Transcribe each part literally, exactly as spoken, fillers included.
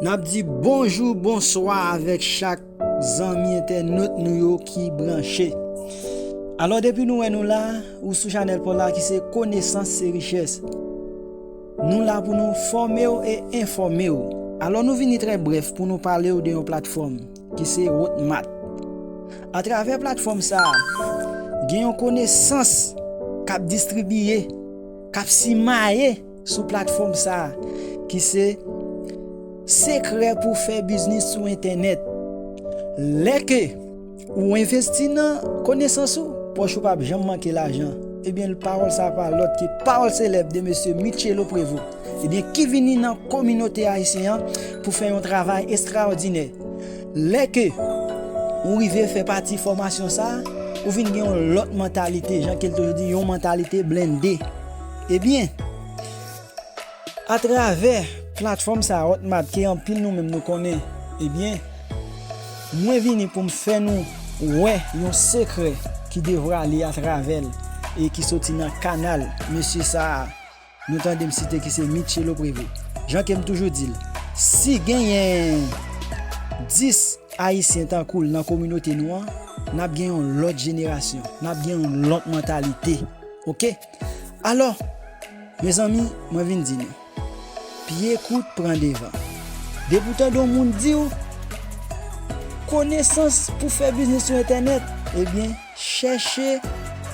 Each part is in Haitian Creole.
N ap di bonjou, bonswa avèk chak zanmi entènot nou yo ki branche. Alò, depi nou wè nou la, ou sou chanèl pa w la ki se Konesans se Richès. Nou la pou nou fòme w e enfòme w. Alò, nou vini trè brèf pou nou pale w de yon platfòm ki se Hotmart. Atravè platfòm sa a, gen yon konesans k ap distribiye, k ap simaye sou platfòm sa a, ki se sekrè pou fè biznis sou entènèt. Lè ke ou envesti nan konesans ou, pòch ou p ap janm manke lajan. Ebyen, pawòl sa a pa lòt ke pawòl selèb de mesye Michelo Prevo. Ebyen, ki vini nan kominote ayisyen an pou fè yon travay estrawòdinè. Lè ke ou rive fè pati fòmasyon sa a, ou vin gen yon lòt mantalite, jan ke l toujou di, yon mantalite blende. Ebyen, atravè platfòm sa a, Hotmart, ke anpil nou menm nou konnen, ebyen, mwen vini pou m fè nou wè yon sekrè ki devwale atravè l e ki soti nan kanal mesye sa a, nou tande m site, ki se Michelo Prevo. Jan ke m toujou di l, si genyen dis Ayisyen tankou l nan kominote nou an, n ap gen yon lòt jenerasyon, n ap gen yon lòt mantalite. Oke? Alò, mezanmi, mwen vin di nou, pye kout pran devan. Depi w tande yon moun di w, konesans pou fè biznis sou entènèt, ebyen, chèche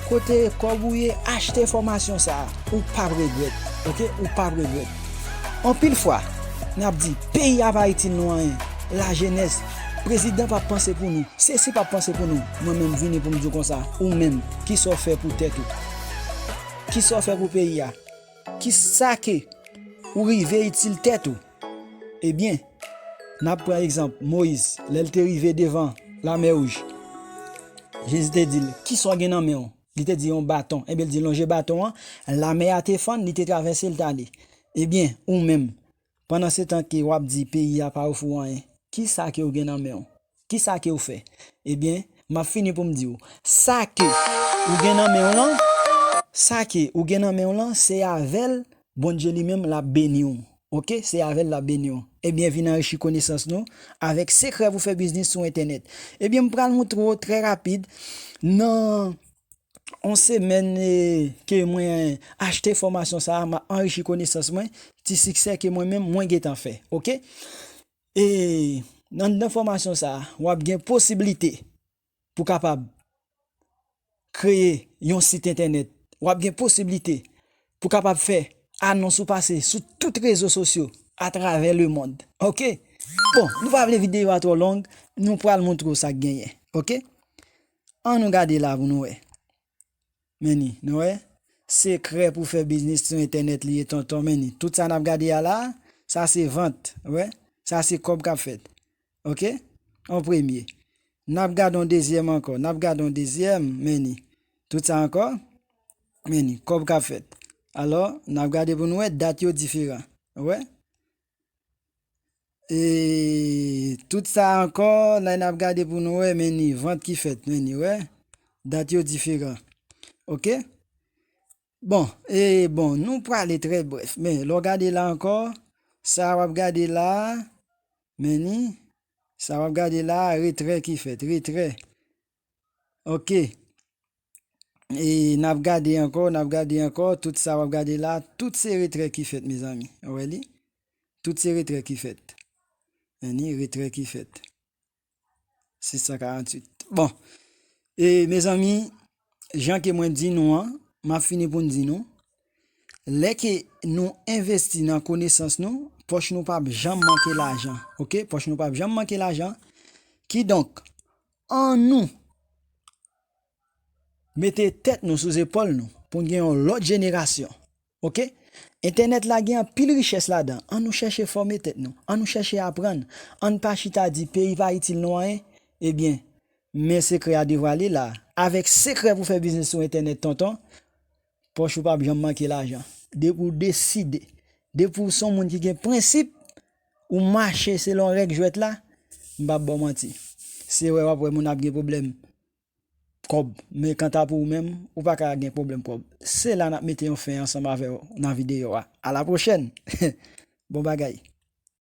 kote kòb ou ye, achte fòmasyon sa a. Ou p ap regrèt, oke? Ou p ap regrèt. Anpil fwa, n ap di, peyi a pa itil nou anyen, lajenès, prezidan p ap panse pou nou, sesi p ap panse pou nou. Mwen menm vini pou m di w konsa, ou menm, kisa w fè pou tèt ou? Kisa w fè pou peyi a? Kisa ke ou rive itil tèt ou? Ebyen, n ap pran egzanp Moyiz, lè l te rive devan Lamè Wouj. Jezi te di l, "Kisa w gen nan men w?" Li te di, "Yon baton." Ebyen, l di, "Lonje baton an, lamè a te fann, li te travèse, l t ale." Ebyen, ou menm, pandan se tan ke w ap di peyi a pa ofri w anyen, kisa ke w gen nan men w? Kisa ke w fè? Ebyen, m ap fini pou m di w, sa ke ou gen nan men w lan, sa ke ou gen nan men w lan, se avè l Bondye li menm l ap beni w. Oke? Se avè l l ap beni w. Ebyen, vin anrichi konesans nou avèk sekrè pou fè biznis sou entènèt. Ebyen, m pral montre w trè rapid nan yon semèn, eh, ke mwen achte fòmasyon sa a, m ap anrichi konesans mwen, ti siksè ke mwen menm mwen gentan fè. Oke? E anndan fòmasyon sa a, w ap gen posiblite pou kapab kreye yon sit entènèt. W ap gen posiblite pou kapab fè anons ou pase sou tout rezo sosyo atravè lemonn. Oke? Bon, nou pa vle videyo a twò long, nou pral montre w sa k genyen. Oke? An nou gade la pou nou wè. Men ni, nou wè? Sekrè pou fè biznis sou entènèt li ye, tonton, men ni. Tout sa n ap gade a la, sa se vant, wè? Sa se kòb k ap fèt. Oke? An premye. N ap gade yon dezyèm ankò, n ap gade yon dezyèm, men ni. Tout sa ankò, men ni, kòb k ap fèt. Alò, n ap gade pou nou wè, dat yo diferan. Wè? E tout sa ankò, la n ap gade pou nou wè, men ni, vant ki fèt, men ni, wè. Dat yo diferan. Oke? Bon, e bon, nou prale trè brèf. Men, lè w gade la ankò, sa w ap gade la, men ni, sa w ap gade la, retrè ki fèt, retrè. Oke. E n ap gade ankò, n ap gade ankò, tout sa w ap gade la, tout se retrè ki fèt, mezanmi. Ou wè li? Tout se retrè ki fèt. Men ni, retrè ki fèt. Sis san karanntuit. Bon. E, mezanmi, jan ke mwen di nou an, m ap fini pou n di nou, lè ke nou envesti nan konesans nou, pòch nou p ap janm manke lajan. Oke? Pòch nou p ap janm manke lajan. Kidonk, annou mete tèt nou sou zepòl nou pou n gen yon lòt jenerasyon. Oke? Entènèt la gen anpil richès ladan. Annou chèche fòme tèt nou. Annou chèche aprann. Ann pa chita di peyi pa itil nou anyen. Ebyen, men sekrè a devwale la. Avèk sekrè pou fè biznis sou entènèt, tonton, pòch ou p ap janm manke lajan. Depi w deside, depi w se yon moun ki gen prensip, ou mache selon règ jwèt la, m p ap ba w manti. Se wè w ap wè moun ap gen pwoblèm kòb. Men kanta pou ou menm, ou pa ka gen pwoblèm kòb. Se la n ap mete yon fen ansanm avè w nan videyo a. A la pwochèn! Bon bagay.